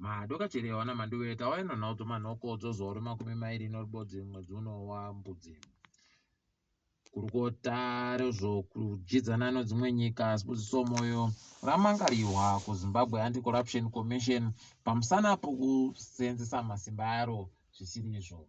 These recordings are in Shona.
Madokacheri wana manduwe tawaino nhau dzomanhoko dzozuva remakumi mairi norubodzi mwedzi uno waMbudzi. Gurukota rezvokudyidzana nedzimwe nyika Sibusiso Moyo ramangarirwa kuZimbabwe Anti-Corruption Commission pamusana pokuseenzesa masimba aro zvisiri izvo.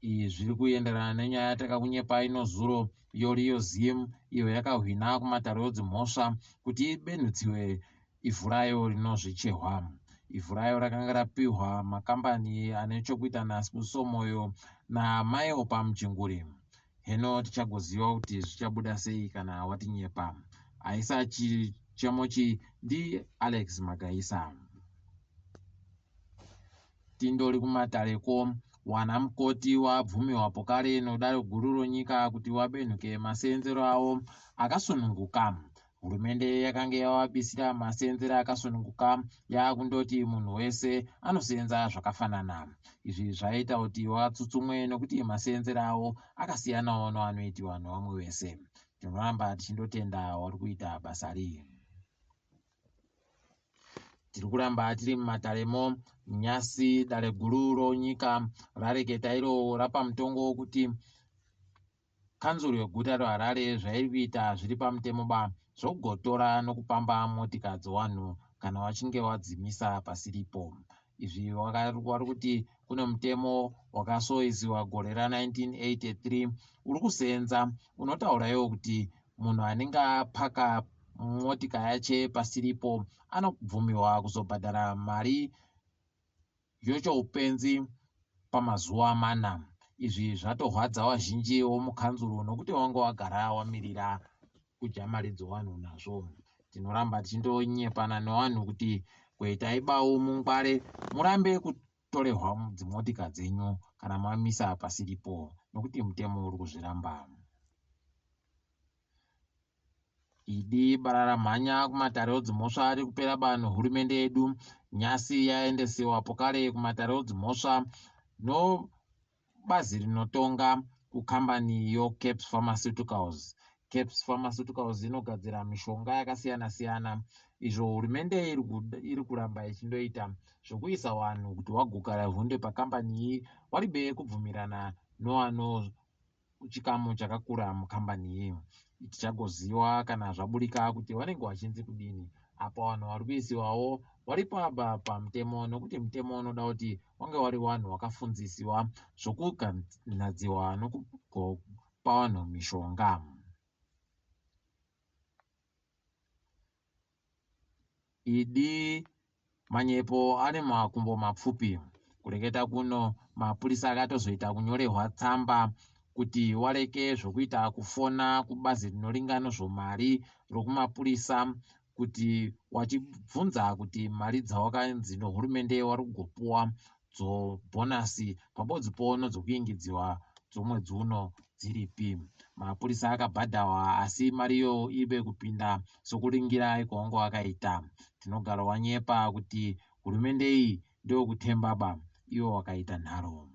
Izvi zviri kuenderana nenyaya yatakakunyepai nozuro yoRio Zim iyo yakahwina kumatare edzimhosva kuti ibenhutsiwe ivhu rayo rinozvichehwa. Ivhu rayo rakanga rapihwa makambani ane chokuita naSibusiso Moyo naMai Oppah Muchinguri. Heno tichagoziva kuti zvichabuda sei kana watinyepa. Aisa chichemochi ndiAlex Magaisa. Tindori kumatare ko wana mukoti wabvumiwa pokare nodare guru ronyika kuti wabenhuke maseenzero awo akasununguka. Hurumende yakange yawabisira maseenzero akasununguka yaakundoti munhu wese anoseenza zvakafanana. Izvi zvaita kuti watsutsumwe nokuti maseenzero awo akasiyanawo noanoitiwa novamwe vese. Tinoramba tichindotenda wari kuita basa ri. Tiri kuramba tiri mumataremo nyasi dare guru ronyika rareketa iro rapa mutongo wokuti kanzuru yeguta reHarare zvairi kuita zviri pamutemo ba zvokugotora nokupamba motika dzevanhu kana vachinge wadzimisa pasiripo. Izvi vari kuti kune mutemo wakasoisiwa gore ra1983 uri kuseenza unotaura iwo kuti munhu anenge apaka motika yache pasiripo anobvumiwa kuzobhadhara mari yochoupenzi pamazuva mana. Izvi zvatohwadza vazhinji vomukanzuru nokuti wanga wagara wamirira kudya mari dzevanhu nazvo. Tinoramba tichindonyepana nevanhu kuti kuitai bau mungware murambe kutorehwa dzimotika dzenyu kana mamisa pasiripo nokuti mutemo uri kuzviramba. Idi bararamhanya kumatare edzimhosva ari kupera ba nehurumende yedu. Nyasi yaendesewa pokare kumatare edzimhosva nobazi rinotonga kukambani yoCaps Pharmaceuticals. Caps Pharmaceuticals inogadzira mishonga yakasiyana-siyana izvo hurumende iri kuramba ichindoita zvokuisa vanhu kuti wagokara hunde pakambani iyi waribe kubvumirana nowano chikamu chakakura mukambani iyi. Tichagoziva kana zvaburika kuti vanenge vachinzi kudini. Apa vanhu vari kuisiwawo vari pamutemo nokuti mutemo unoda kuti wange wari vanhu vakafundzisiwa zvokuganadziwa nokugopa vanhu mishonga. Idi manyepo ane makumbo mapfupi. Kureketa kuno mapurisa akatozoita kunyorehwa tsamba kuti wareke zvokuita kufona kubazi rinoringa nozvomari rokumapurisa kuti wachibvunza kuti mari dzawakanzi nohurumende wari kugopuwa dzobhonasi pabodzi pono dzokuingidziwa dzomwedzi uno dziripi. Mapurisa akabhadhawa asi mariyo ibe kupinda sokuringira kwawange wakaita. Tinogara wanyepa kuti hurumende iyi ndeyokutemba ba iwo wakaita nharo.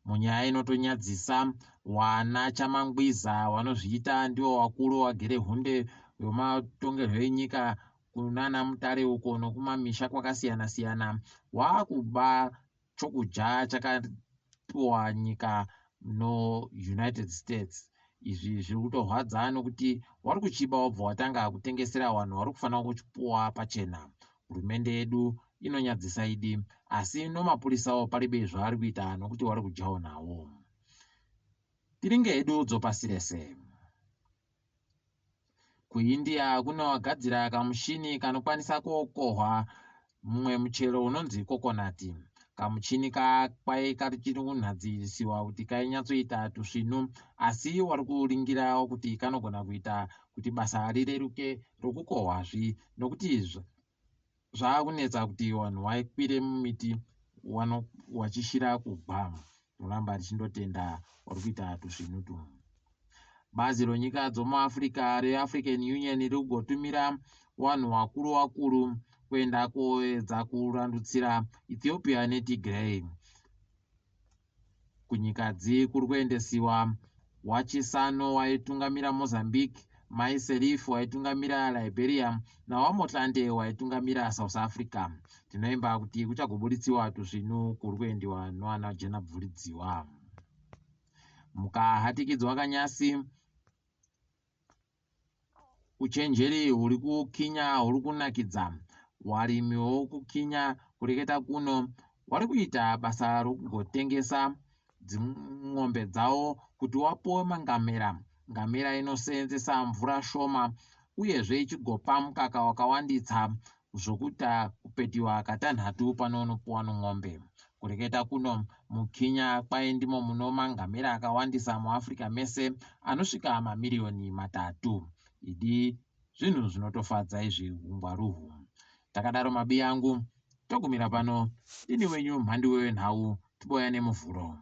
Munyaya inotonyadzisa, wana chamangwiza vanozviita ndivo vakuru vagere hunde wematongerwo enyika kunana Mutare uko nokumamisha kwakasiyana siyana wakuba chokudya chakapiwa nyika noUnited States. Izvi zviri kutorwadza nokuti wari kuchiba wobva watanga kutengesera vanhu vari kufanira kuchipuwa pachena. Hurumende yedu inonyadzisa idi asi nomapurisawo paribe zvaari kuita nokuti wari kudyawo nawo. Tiringe hedu dzopasi rese. KuIndia kune wagadzira kamushini kanokwanisa kokohwa mumwe muchero unonzi kokonati. Kamuchini kwai kachiri kunhadzirisiwa kuti kainyatsoita tusvinu asi wari kuringira kuti kanogona kuita kuti basa rireruke rokukohwazvi nokuti zvaakunetsa kuti vanhu vaikwire mumiti wachishira kugwa. Tinoramba tichindotenda vari kuita tusvinu tu. Bazi ronyika dzomuAfrica reAfrican Union riri kugotumira vanhu vakuru vakuru kuenda koedza kurandutsira Ethiopia neTigray. Kunyikadzi kuri kuendesiwa waChissano waitungamira Mozambique, Mai Sirleaf waitungamira Liberia naWaMotlanthe waitungamira South Africa. Tinoimba kuti kuchagobuditsiwa tusvinu kuri kuendiwa noana jena bvuridziwa. Mukahatikidzwa kanyasi Uchenjeri huri kukinya huri kunakidza. Warimi wokukinya kureketa kuno wari kuita basa rokugotengesa dzimombe dzawo kuti wapuwe mangamera. Ngamera inoseenzesa mvura shoma uyezve ichigopa mukaka wakawanditsa zvokuita kupetiwa katanhatu pane unopuwa nomombe. Kureketa kuno, muKenya kwai ndimo muno mangamera akawandisa muAfrica mese anosvika mamiriyoni matatu. Idi zvinhu zvinotofadza izvi hungwaru uhu. Takadaro mabiya angu, togumira pano. Ndini wenyu mhanduwe wenhau, tiboya nemuvhuro.